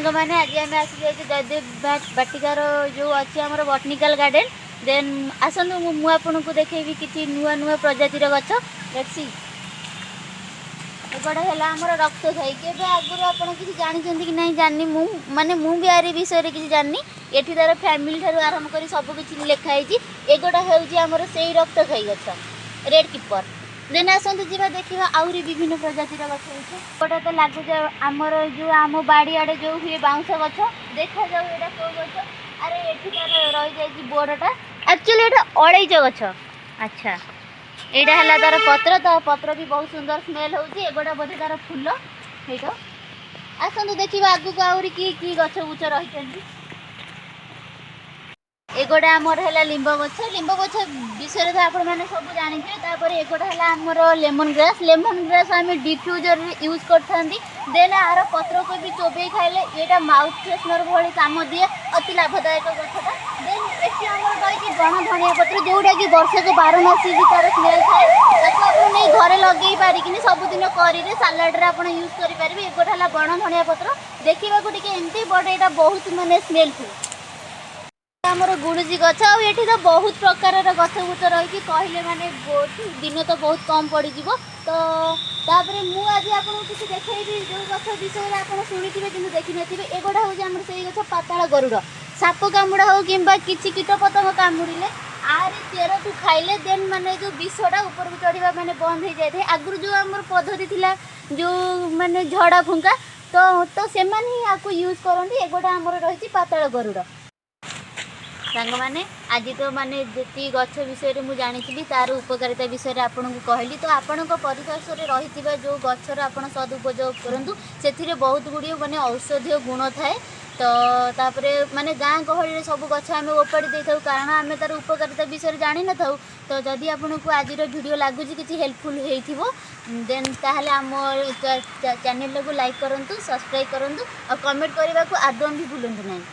ସାଙ୍ଗମାନେ, ଆଜି ଆମେ ଆସିଯାଇଛୁ ଜୟଦେବ ବାଟିକାର ଯେଉଁ ଅଛି ଆମର ବଟନିକାଲ ଗାର୍ଡେନ୍। ଦେନ୍ ଆସନ୍ତୁ, ମୁଁ ଆପଣଙ୍କୁ ଦେଖେଇବି କିଛି ନୂଆ ନୂଆ ପ୍ରଜାତିର ଗଛ। Let's C. ଏଗୁଡ଼ା ହେଲା ଆମର ରକ୍ତଖାଇ। କେବେ ଆଗରୁ ଆପଣ କିଛି ଜାଣିଛନ୍ତି କି ନାହିଁ ଜାଣିନି ମୁଁ, ମାନେ ମୁଁ ବି ଆରି ବିଷୟରେ କିଛି ଜାଣିନି। ଏଠି ତାର ଫ୍ୟାମିଲି ଠାରୁ ଆରମ୍ଭ କରି ସବୁ କିଛି ଲେଖା ହେଇଛି। ଏଗୁଡ଼ା ହେଉଛି ଆମର ସେଇ ରକ୍ତଖାଇ ଗଛ, ରେଡ୍ କିପର। ଦେନ୍ ଆସନ୍ତୁ ଯିବା, ଦେଖିବା ଆହୁରି ବିଭିନ୍ନ ପ୍ରଜାତିର ଗଛ ଅଛି। ଏଗୁଡ଼ା ତ ଲାଗୁଛି ଆମର ଯେଉଁ ଆମ ବାଡ଼ିଆଡ଼େ ଯେଉଁ ହୁଏ ବାଉଁଶ ଗଛ। ଦେଖାଯାଉ ଏଇଟା କେଉଁ ଗଛ। ଆରେ, ଏଠି ତାର ରହିଯାଇଛି ବୋର୍ଡ଼ଟା। ଆକ୍ଚୁଆଲି ଏଇଟା ଅଳେଇଚ ଗଛ। ଆଚ୍ଛା, ଏଇଟା ହେଲା ତାର ପତ୍ର। ତା ପତ୍ର ବି ବହୁତ ସୁନ୍ଦର ସ୍ମେଲ୍ ହେଉଛି। ଏଗୁଡ଼ା ବୋଧେ ତାର ଫୁଲ ସେଇଟା। ଆସନ୍ତୁ ଦେଖିବା ଆଗକୁ ଆହୁରି କି କି ଗଛ ବୁଛ ରହିଛନ୍ତି। ଏଗୁଡ଼ା ଆମର ହେଲା ଲିମ୍ବ ଗଛ। ଲିମ୍ବ ଗଛ ବିଷୟରେ ତ ଆପଣମାନେ ସବୁ ଜାଣିଥିବେ। ତାପରେ ଏଗୁଡ଼ା ହେଲା ଆମର ଲେମନ୍ ଗ୍ରାସ୍। ଲେମନ୍ ଗ୍ରାସ୍ ଆମେ ଡିଫ୍ୟୁଜରରେ ୟୁଜ୍ କରିଥାନ୍ତି। ଦେନ୍ ଆର ପତ୍ରକୁ ବି ଚୋବେଇ ଖାଇଲେ ଏଇଟା ମାଉଥ୍ ଫ୍ରେଶନର୍ ଭଳି କାମ ଦିଏ। ଅତି ଲାଭଦାୟକ ଗଛଟା। ଦେନ୍ ଏଠି ଆମର ରହିଛି ବଣ ଧନିଆ ପତ୍ର, ଯେଉଁଟାକି ବର୍ଷକ 12 ମାସ ବି ତାର ସ୍ମେଲ୍ ଥାଏ। ତାକୁ ଆପଣ ନେଇ ଘରେ ଲଗେଇ ପାରିକିନି ସବୁଦିନ କରିରେ, ସାଲାଡ଼ରେ ଆପଣ ୟୁଜ୍ କରିପାରିବେ। ଏଗୁଡ଼ା ହେଲା ବଣ ଧନିଆ ପତ୍ର। ଦେଖିବାକୁ ଟିକେ ଏମିତି, ବଟ୍ ଏଇଟା ବହୁତ ମାନେ ସ୍ମେଲଫୁଲ୍। ଆମର ଗୁଳୁଚି ଗଛ। ଆଉ ଏଠି ତ ବହୁତ ପ୍ରକାରର ଗଛ ବୁଛ ରହିଛି, କହିଲେ ମାନେ ବହୁତ ଦିନ ତ ବହୁତ କମ୍ ପଡ଼ିଯିବ। ତ ତାପରେ ମୁଁ ଆଜି ଆପଣଙ୍କୁ କିଛି ଦେଖେଇବି, ଯେଉଁ ଗଛ ବିଷୟରେ ଆପଣ ଶୁଣିଥିବେ କିନ୍ତୁ ଦେଖିନଥିବେ। ଏଗୁଡ଼ା ହେଉଛି ଆମର ସେଇ ଗଛ, ପାତାଳ ଗରୁଡ଼। ସାପ କାମୁଡ଼ା ହଉ କିମ୍ବା କିଛି କୀଟ ପତଙ୍ଗ କାମୁଡ଼ିଲେ ଆରି ଚେରକୁ ଖାଇଲେ ଦେନ୍ ମାନେ ଯେଉଁ ବିଷଟା ଉପରକୁ ଚଢ଼ିବା ମାନେ ବନ୍ଦ ହେଇଯାଇଥାଏ। ଆଗରୁ ଯେଉଁ ଆମର ପଦ୍ଧତି ଥିଲା, ଯେଉଁ ମାନେ ଝଡ଼ା ଫୁଙ୍କା, ତ ସେମାନେ ହିଁ ଆକୁ ୟୁଜ୍ କରନ୍ତି। ଏଗୁଡ଼ା ଆମର ରହିଛି ପାତାଳ ଗରୁଡ଼। ସାଙ୍ଗମାନେ, ଆଜି ତ ମାନେ ଯେତିକି ଗଛ ବିଷୟରେ ମୁଁ ଜାଣିଥିଲି, ତାର ଉପକାରିତା ବିଷୟରେ ଆପଣଙ୍କୁ କହିଲି। ତ ଆପଣଙ୍କ ପରିପାର୍ଶ୍ୱରେ ରହିଥିବା ଯେଉଁ ଗଛର ଆପଣ ସଦୁପଯୋଗ କରନ୍ତୁ। ସେଥିରେ ବହୁତ ଗୁଡ଼ିଏ ମାନେ ଔଷଧୀୟ ଗୁଣ ଥାଏ। ତ ତାପରେ ମାନେ ଗାଁ ଗହଳିରେ ସବୁ ଗଛ ଆମେ ଓପାଡ଼ି ଦେଇଥାଉ, କାରଣ ଆମେ ତାର ଉପକାରିତା ବିଷୟରେ ଜାଣିନଥାଉ। ତ ଯଦି ଆପଣଙ୍କୁ ଆଜିର ଭିଡ଼ିଓ ଲାଗୁଛି କିଛି ହେଲ୍ପଫୁଲ୍ ହେଇଥିବ, ଦେନ୍ ତାହେଲେ ଆମ ଚ୍ୟାନେଲଟାକୁ ଲାଇକ୍ କରନ୍ତୁ, ସବସ୍କ୍ରାଇବ୍ କରନ୍ତୁ ଆଉ କମେଣ୍ଟ କରିବାକୁ ଆଦୌ ବି ଭୁଲନ୍ତୁ ନାହିଁ।